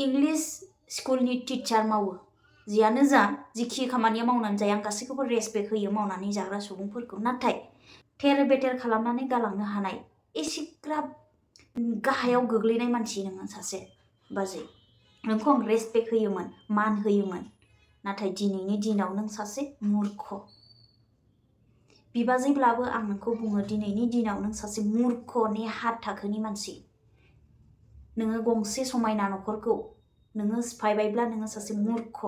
English स्कुलनि teacher मावो जियानो जा जिखि खामानिया मावनानै जाया आं गासैखौबो रेसपेक्ट होयो मावनानै जाग्रा सुबुंफोरखौ नाथाय थेर बेथेर खालामनानै गालांनो हानाय एसेग्राब गाहायाव गोग्लैनाय मानसि नोङो सासे बाजै नोंखौ आं रेसपेक्ट होयोमोन मान होयोमोन नाथाय दिनैनि दिनाव नों सासे मूर्ख बिबाजैब्लाबो आं नोंखौ बुङो दिनैनि दिनाव नों सासे मूर्ख नेहाथ थाखोनि मानसि नोङो गंसे समायना नखरखौ नोङो सिफायबायब्ला नोङो सासे मूर्ख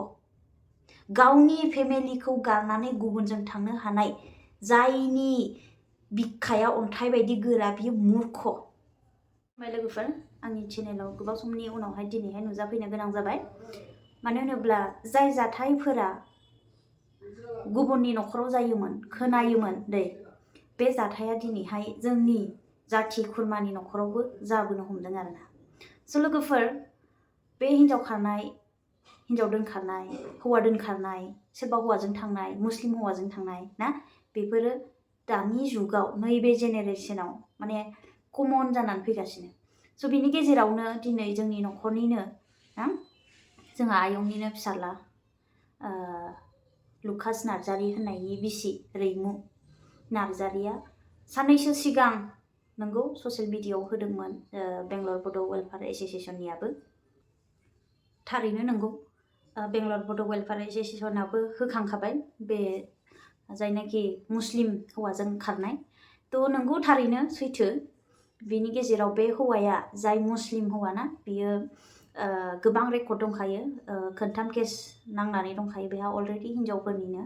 गावनि फेमिलिखौ गारनानै गुबुनजों थांनो हानाय जायनि बिखाया अन्थाइ बायदि गोरा बियो मूर्ख लोगोफोर आंनि चेनेलाव गोबाव समनि उनावहाय दिनैहाय नुजाफैनो गोनां जाबाय मानो होनोब्ला जाय जाथायफोरा गुबुननि नखराव जायोमोन खोनायोमोन दै बे जाथाया दिनैहाय जोंनि जाथि खुरमानि नखरावबो जाबोनो हमदों आरोना स' लोगोफोर बे हिन्जाव खारनाय हिन्जाव दोनखारनाय हौवा दोनखारनाय सोरबा हौवाजों थांनाय मुस्लिम हौवाजों थांनाय ना बेफोरो दानि जुगाव नैबे जेनेरेसनाव माने कमन जानानै फैगासिनो स' बिनि गेजेरावनो दिनै जोंनि नखरनिनो ना जोंहा आयंनिनो फिसाला लुकास नार्जारी होननायनि बिसि रैमु नार्जारीया साननैसो सिगां नंगौ ससियेल मिडियायाव होदोंमोन बेंगलर बड' वेलफेयार एस'सिएशननियाबो थारैनो नंगौ बेंगलर बड' वेलफेयार एस'सिएशनाबो होखांखाबाय बे जायनाखि मुस्लिम हौवाजों खारनाय थ' नंगौ थारैनो सैथो बिनि गेजेराव बे हौवाया जाय मुस्लिम हौवा ना बियो गोबां रेकर्ड दंखायो खोनथाम केस नांनानै दंखायो बेहा अलरेडि हिन्जावफोरनिनो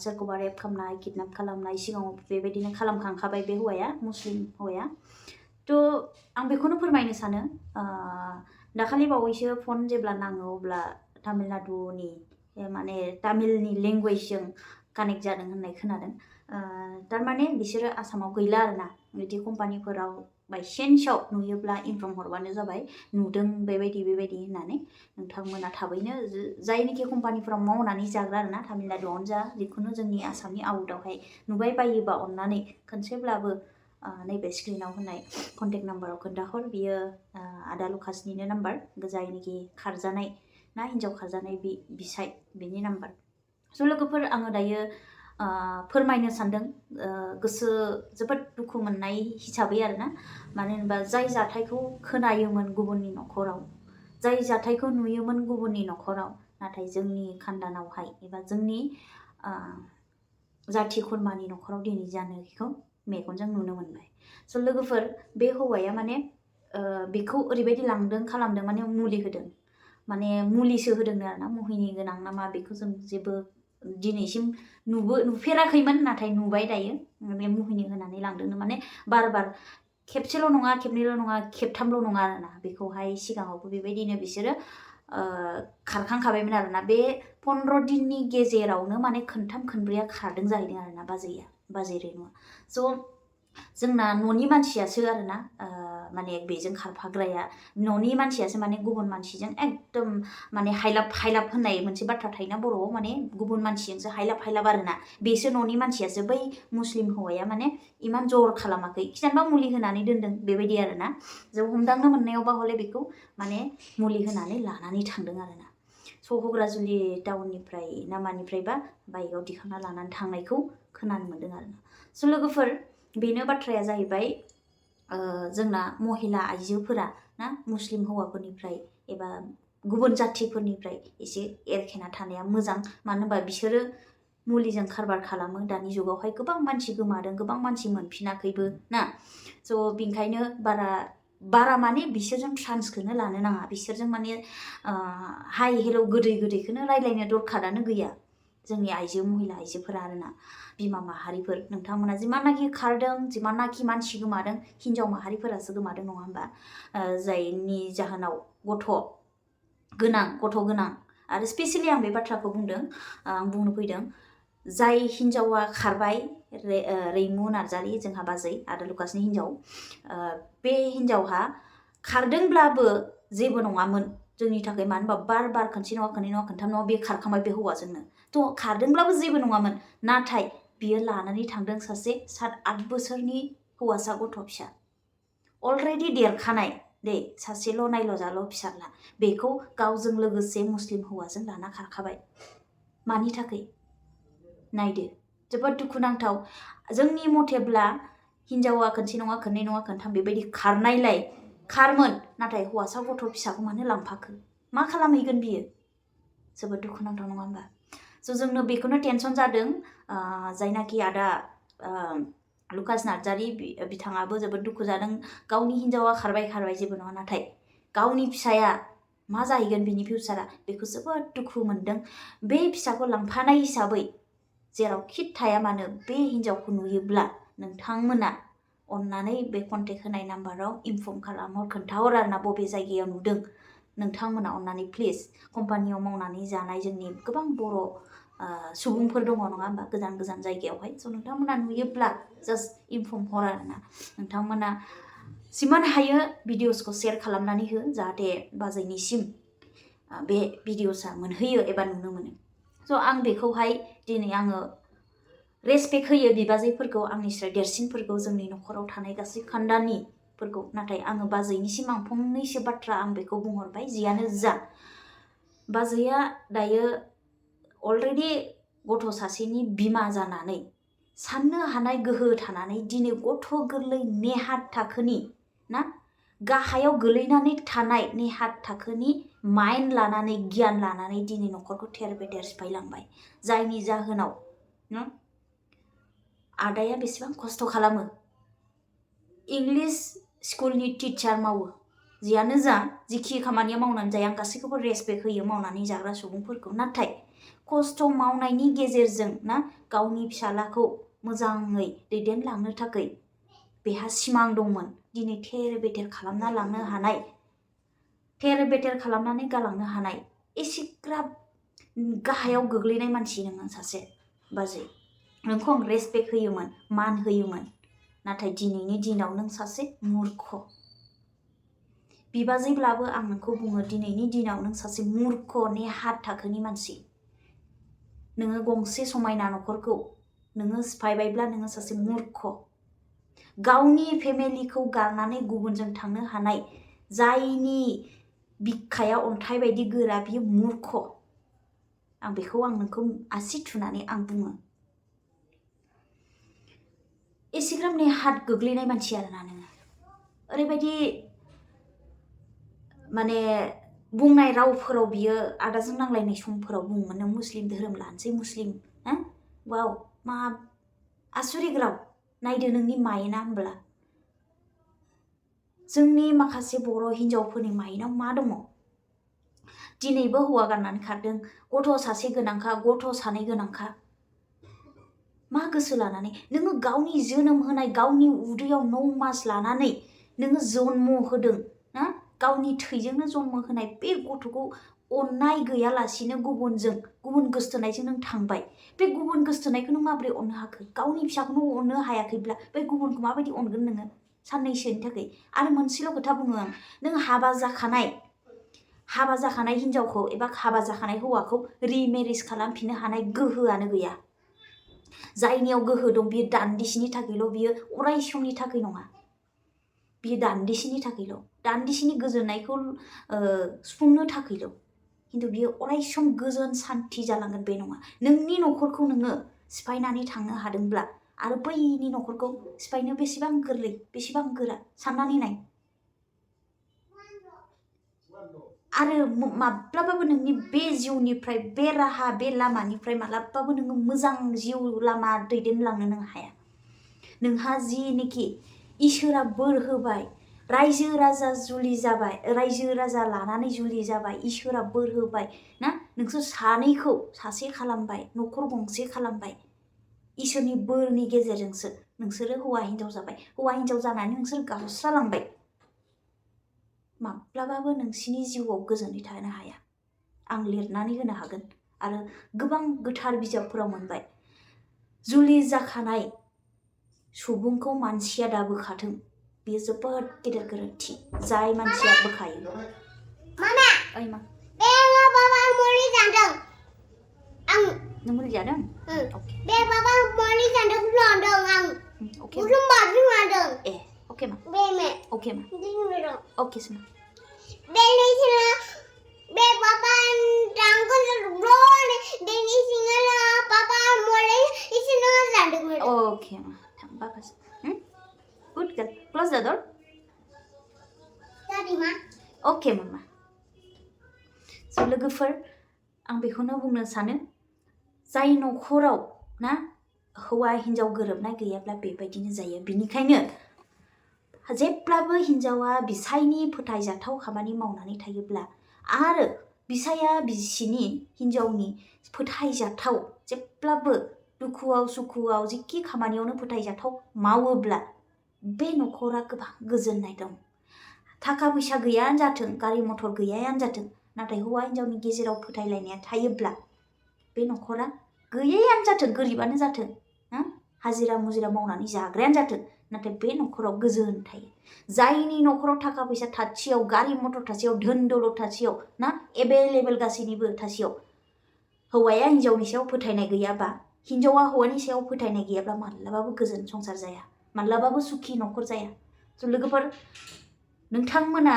सोरखौबा रेप खालामनाय किडनेप खालामनाय सिगाङाव बेबायदिनो खालामखांखाबाय बे हौवाया मुस्लिम हौवाया थ' आं बेखौनो फोरमायनो सानो दाखालि बावैसो फन जेब्ला नाङो अब्ला तामिलनाडुनि माने तामिलनि लेंगुवेजजों कानेक्ट जादों होननाय खोनादों थारमाने बिसोरो आसामाव गैला आरोना बिदि कम्पानिफोराव बायसेन्सआव नुयोब्ला इनफर्म हरबानो जाबाय नुदों बेबायदि होननानै नोंथांमोना थाबैनो जायनिखि कम्पानिफोराव मावनानै जाग्रा आरोना तामिलनाडुआवनो जा जिखुनु जोंनि आसामनि आउटआवहाय नुबाय बायोबा अननानै खनसेब्लाबो नैबे स्क्रिनाव होनाय कन्टेक्ट नाम्बाराव खोन्थाहर बियो आदा लुकासनिनो नाम्बार जायनिखि खारजानाय ना हिन्जाव खारजानाय बिसाय बिनि नाम्बार स' लोगोफोर आङो दायो फोरमायनो सानदों गोसो जोबोद दुखु मोननाय हिसाबै आरोना मानो होनोबा जाय जाथायखौ खोनायोमोन गुबुननि नखराव जाय जाथायखौ नुयोमोन गुबुननि नखराव नाथाय जोंनि खानदानावहाय एबा जोंनि जाथि खुरमानि नखराव दिनै जानायखौ मेगनजों नुनो मोनबाय स' लोगोफोर बे हौवाया माने बेखौ ओरैबायदि लांदों खालामदों माने मुलि होदों माने मुलिसो होदों आरोना मुहिनि गोनां ना मा बेखौ जों जेबो दिनैसिम नुफेराखैमोन नाथाय नुबाय दायो बे मुहिनि होनानै लांदोंनो माने बार खेबसेल' नङा खेबनैल' नङा खेबथामल' नङा आरोना बेखौहाय सिगाङावबो बेबायदिनो बिसोरो खारखांखाबायमोन आरोना बे 15 दिननि गेजेरावनो माने खोनथाम खोनब्रैया खारदों जाहैदों आरोना बाजै रैमुआ स' जोंना न'नि मानसियासो आरोना माने बेजों खारफाग्राया न'नि मानसियासो माने गुबुन मानसिजों एकदम माने हाइलाब होननाय मोनसे बाथ्रा थायोना बर'आव माने गुबुन मानसिजोंसो हाइलाब आरोना बेसो न'नि मानसियासो बै मुस्लिम हौवाया माने इमान जर खालामाखै खिथानबा मुलि होनानै दोनदों बेबायदि आरोना जों हमदांनो मोननायावबा हले बेखौ माने मुलि होनानै लानानै थांदों आरोना स' हग्राजुलि टाउननिफ्राय नामानिफ्रायबा बाइकआव दिखांना लानानै थांनायखौ खोनानो मोन्दों आरोना स' लोगोफोर बेनो बाथ्राया जाहैबाय जोंना महिला आइजोफोरा ना मुस्लिम हौवाफोरनिफ्राय एबा गुबुन जाथिफोरनिफ्राय एसे एरखेना थानाया मोजां मानो होनबा बिसोरो मुलिजों खारबार खालामो दानि जुगावहाय गोबां मानसि गोमादों गोबां मानसि मोनफिनाखैबो ना स' बेनिखायनो बारा माने बिसोरजों ट्रान्सखौनो लानो नाङा बिसोरजों माने हाय हेल' गोदैखौनो रायलायनो दरखारानो गैया जोंनि महिला आइजोफोरा आरोना बिमा माहारिफोर नोंथांमोना जिमाननाखि खारदों जिमाननाखि मानसि गोमादों हिन्जाव माहारिफोरासो गोमादों नङा होमबा जायनि जाहोनाव गथ' गोनां आरो स्पेसियेलि आं बे बाथ्राखौ बुंदों आं बुंनो फैदों जाय हिन्जावा खारबाय रैमु नार्जारी जोंहा बाजै आदा लुकासनि हिन्जाव बे हिन्जावहा खारदोंब्लाबो जेबो नङामोन जोंनि थाखाय मानो होनबा बार खनसे नङा खननै नङा खनथाम नङा बे खारखांबाय बे हौवाजोंनो थ' खारदोंब्लाबो जेबो नङामोन नाथाय बियो लानानै थांदों सासे 7-8 बोसोरनि हौवासा गथ' फिसा अलरेडि देरखानाय दे सासेल' नायल' जाल' फिसाला बेखौ गावजों लोगोसे मुस्लिम हौवाजों लाना खारखाबाय मानि थाखाय नायदो जोबोद दुखुनांथाव जोंनि मथेब्ला हिनजावा खनसे नङा खननै नङा खनथाम बेबायदि खारनायलाय खारमोन नाथाय हौवासा गथ' फिसाखौ मानो लांफाखो मा खालामहैगोन बियो जोबोद दुखुनांथाव नङा होमबा स' जोंनो बेखौनो टेनसन जादों जायनाखि आदा लुकास नार्जारी बिथाङाबो जोबोद दुखु जादों गावनि हिनजावा खारबाय जेबो नङा नाथाय गावनि फिसाया मा जाहैगोन बिनि फिउचारा बेखौ जोबोद दुखु मोनदों बे फिसाखौ लांफानाय हिसाबै जेरावखि थाया मानो बे हिनजावखौ नुयोब्ला नोंथांमोना अन्नानै बे कन्टेक्ट होनाय नाम्बाराव इनफर्म खालामहर खोन्थाहर आरोना बबे जायगायाव नुदों नोंथांमोना अन्नानै प्लिज कम्पानियाव मावनानै जानाय जोंनि गोबां बर' सुबुंफोर दङ नङा होमबा गोजान गोजान जायगायावहाय स' नोंथांमोना नुयोब्ला जास्ट इनफर्म हर आरोना नोंथांमोना जिमान हायो भिडिअसखौ शेयार खालामनानै हो जाहाथे बाजैनिसिम बे भिडिअसआ मोनहैयो एबा नुनो मोनो स' आं बेखौहाय दिनै आङो रेसपेक्ट होयो बिबाजैफोरखौ आंनिफ्राय देरसिनफोरखौ जोंनि न'खराव थानाय गासै खान्दानिफोरखौ नाथाय आङो बाजैनिसिम आं फंनैसो बाथ्रा आं बेखौ बुंहरबाय जियानो जा बाजैया दायो अलरेडि गथ' सासेनि बिमा जानानै साननो हानाय गोहो थानानै दिनै गथ' गोरलै नेहाथ थाखोनि ना गाहायाव गोलैनानै थानाय नेहाथ थाखोनि माइन्ड लानानै गियान लानानै दिनै न'खरखौ थेर बेथेर सिफायलांबाय जायनि जाहोनाव आदाया बेसेबां खस्थ' खालामो इंलिश स्कुलनि टिचार मावो जियानो जा जिखि खामानिया मावनानै जाया आं गासैखौबो रेसपेक्ट होयो मावनानै जाग्रा सुबुंफोरखौ नाथाय खस्थ' मावनायनि गेजेरजों ना गावनि फिसालाखौ मोजाङै दैदेनलांनो थाखाय बेहा सिमां दंमोन दिनै थेर बेथेर खालामना लांनो हानाय थेर बेथेर खालामनानै गालांनो हानाय एसेग्राब गाहायाव गोग्लैनाय मानसि नोङो सासे बाजै नोंखौ आं रेसपेक्ट होयोमोन मान होयोमोन नाथाय दिनैनि दिनाव नों सासे मूर्ख बिबाजैब्लाबो आं नोंखौ बुङो दिनैनि दिनाव नों सासे मूर्ख नेहाथ थाखोनि मानसि नोङो गंसे समायना न'खरखौ नोङो सिफायबायब्ला नोङो सासे मूर्ख गावनि फेमिलिखौ गारनानै गुबुनजों थांनो हानाय जायनि बिखाया अन्थाइ बायदि गोरा बियो मूर्ख आं बेखौ आं नोंखौ आसि थुनानै आं बुङो एसेग्राब नेहाथ गोग्लैनाय मानसि आरोना नोङो ओरैबायदि माने बुंनाय रावफोराव बियो आदाजों नांलायनाय समफोराव बुङोमोन नों मुस्लिम धोरोम लानोसै मुस्लिम वाव मा आसुरिक राव नायदो नोंनि माइना होमब्ला जोंनि माखासे बर' हिनजावफोरनि माइनाव मा दङ दिनैबो हौवा गारनानै खारदों गथ' सासे गोनांखा गथ' सानै गोनांखा मा गोसो लानानै नोङो गावनि जोनोम होनाय गावनि उदैयाव 9 मास लानानै नोङो जन्म होदों ना गावनि थैजोंनो जन्म होनाय बे गथ'खौ अननाय गैयालासिनो गुबुन गोसथोनायजों नों थांबाय बे गुबुन गोसथोनायखौ नों माबोरै अननो हाखो गावनि फिसाखौनो अननो हायाखैब्ला बे गुबुनखौ माबायदि अनगोन नोङो साननैसोनि थाखाय आरो मोनसेल' खोथा बुङो आं नों हाबा जाखानाय हिनजावखौ एबा हाबा जाखानाय हौवाखौ रिमेरिज खालामफिननो हानाय गोहोआनो गैया जायनियाव गोहो दं बियो दान्दिसेनि थाखायल' बियो अराय समनि थाखाय नङा बियो दान्दिसेनि थाखायल' दान्दिसेनि गोजोननायखौ सुफुंनो थाखायल' खिन्थु बियो अराय सम गोजोन सान्थि जालांगोन बे नङा नोंनि न'खरखौ नोङो सिफायनानै थांनो हादोंब्ला आरो बैनि न'खरखौ सिफायनो बेसेबां गोरलै बेसेबां गोरा साननानै नाय आरो माब्लाबाबो नोंनि बे जिउनिफ्राय बे राहा बे लामानिफ्राय माब्लाबाबो नोङो मोजां जिउ लामा दैदेनलांनो नों हाया नोंहा जिनिखि इसोरा बोर होबाय रायजो राजा जुलि जाबाय रायजो राजा लानानै जुलि जाबाय इसोरा बोर होबाय ना नोंसोर सानैखौ सासे खालामबाय न'खर गंसे खालामबाय इसोरनि बोरनि गेजेरजोंसो नोंसोरो हौवा हिनजाव जाबाय हौवा हिनजाव जानानै नोंसोर गावस्रालांबाय माब्लाबाबो नोंसिनि जिउआव गोजोनै थानो हाया आं लिरनानै होनो हागोन आरो गोबां गोथार बिजाबफोराव मोनबाय जुलि जाखानाय सुबुंखौ मानसिया दा बोखाथों बेयो जोबोद गेदेर गोरोन्थि जाय मानसिया बोखायो मामा ओइ मा बे बाबा मुलि जादों आं नों मुलि जादों अके बे बाबा मुलि जादों लांदों आं अके उसुम बाथरुम लांदों okay Oke ma. Oke ma. Oke sena. Oke ma. Bagus. Good girl. Close the door. Oke mama. So लोगोफोर आं बेखौनो बुंनो सानो जाय नखराव ना हौवा हिन्जाव गोरोबनाय गैयाब्ला बेबायदिनो जायो बिनिखायनो जेब्लाबो हिन्जावा बिसायनि फोथायजाथाव खामानि मावनानै थायोब्ला आरो बिसाया बिसिनि हिन्जावनि फोथायजाथाव जेब्लाबो दुखुआव सुखुआव जिखि खामानियावनो फोथायजाथाव मावोब्ला बे नखरा गोबां गोजोननाय दं थाखा फैसा गैयानो जाथों गारि मथर गैयायानो जाथों नाथाय हौवा हिन्जावनि गेजेराव फोथायलायनाया थायोब्ला बे नखरा गैयायानो जाथों गोरिबानो जाथों हाजिरा मुजिरा मावनानै जाग्रायानो जाथों नाथाय बे नखराव गोजोन थायो जायनि नखराव थाखा फैसा थासेयाव गारि मथर थासेयाव धोन दौलत थासेयाव ना एभेलेबेल गासैनिबो थासेयाव हौवाया हिन्जावनि सायाव फोथायनाय गैयाबा हिन्जावा हौवानि सायाव फोथायनाय गैयाब्ला माब्लाबाबो गोजोन संसार जाया माब्लाबाबो सुखि नखर जाया स' लोगोफोर नोंथांमोना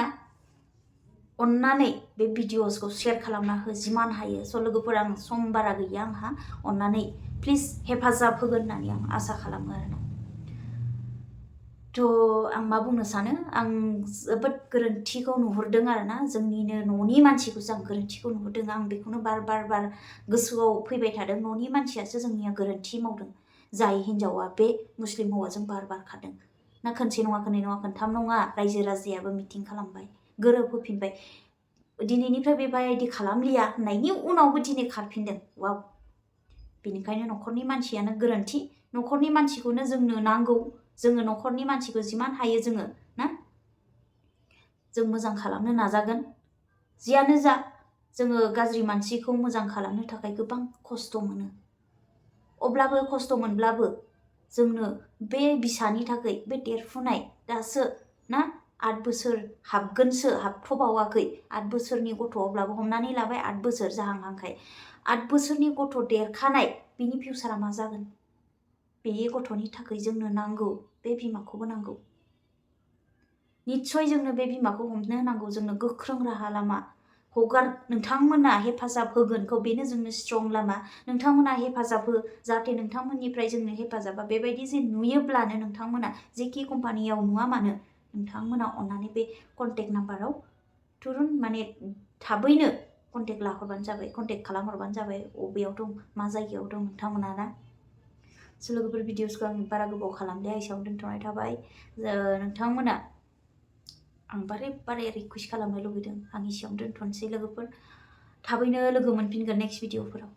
अन्नानै बे भिडिअसखौ शेयार खालामना हो जिमान हायो स' लोगोफोर आं सम बारा गैया आंहा अन्नानै प्लिज हेफाजाब होगोन होननानै आं आसा खालामो आरोना थ' आं मा बुंनो सानो आं जोबोद गोरोन्थिखौ नुहुरदों आरोना जोंनिनो न'नि मानसिखौसो आं गोरोन्थिखौ नुहुरदों आं बेखौनो बार गोसोआव फैबाय थादों न'नि मानसियासो जोंनिया गोरोन्थि मावदों जाय हिन्जावा बे मुस्लिम हौवाजों बार खारदों ना खनसे नङा खननै नङा खनथाम नङा रायजो राजायाबो मिटिं खालामबाय गोरोबहोफिनबाय दिनैनिफ्राय बेबायदि खालामलिया होननायनि उनावबो दिनै खारफिनदों वाव बेनिखायनो नखरनि मानसियानो गोरोन्थि नखरनि मानसिखौनो जोंनो नांगौ जोङो नखरनि मानसिखौ जिमान हायो जोङो ना जों मोजां खालामनो नाजागोन जियानो जा जोङो गाज्रि मानसिखौ मोजां खालामनो थाखाय गोबां खस्थ' मोनो अब्लाबो खस्थ' मोनब्लाबो जोंनो बे बिसानि थाखाय बे देरफुनाय दासो ना 8 बोसोर हाबगोनसो हाबथ'बावाखै 8 बोसोरनि गथ' अब्लाबो हमनानै लाबाय 8 बोसोर जाहांहांखाय 8 बोसोरनि गथ' देरखानाय बिनि फिउचारा मा जागोन बे गथ'नि थाखाय जोंनो नांगौ बे बिमाखौबो नांगौ निस्सय जोंनो बे बिमाखौ हमनो नांगौ जोंनो गोख्रों राहा लामा हगार नोंथांमोना हेफाजाब होगोनखौ बेनो जोंनो स्ट्रं लामा नोंथांमोना हेफाजाब हो जाहाथे नोंथांमोननिफ्राय जोंनो हेफाजाबा बेबायदि जे नुयोब्लानो नोंथांमोना जेखि कम्पानियाव नुवा मानो नोंथांमोना अन्नानै बे कन्टेक्ट नाम्बाराव तुरुन माने थाबैनो कन्टेक्ट लाहरबानो जाबाय कन्टेक्ट खालामहरबानो जाबाय अबेयाव दं मा जायगायाव दं नोंथांमोना ना स' लोगोफोर भिडिअसखौ आं बारा गोबाव खालामलिया एसेयावनो दोनथ'नाय थाबाय नोंथांमोना आं बारे रिकुवेस्ट खालामनो लुबैदों आं एसेयावनो दोनथ'नोसै लोगोफोर थाबैनो लोगो मोनफिनगोन नेक्स्ट भिडिअफोराव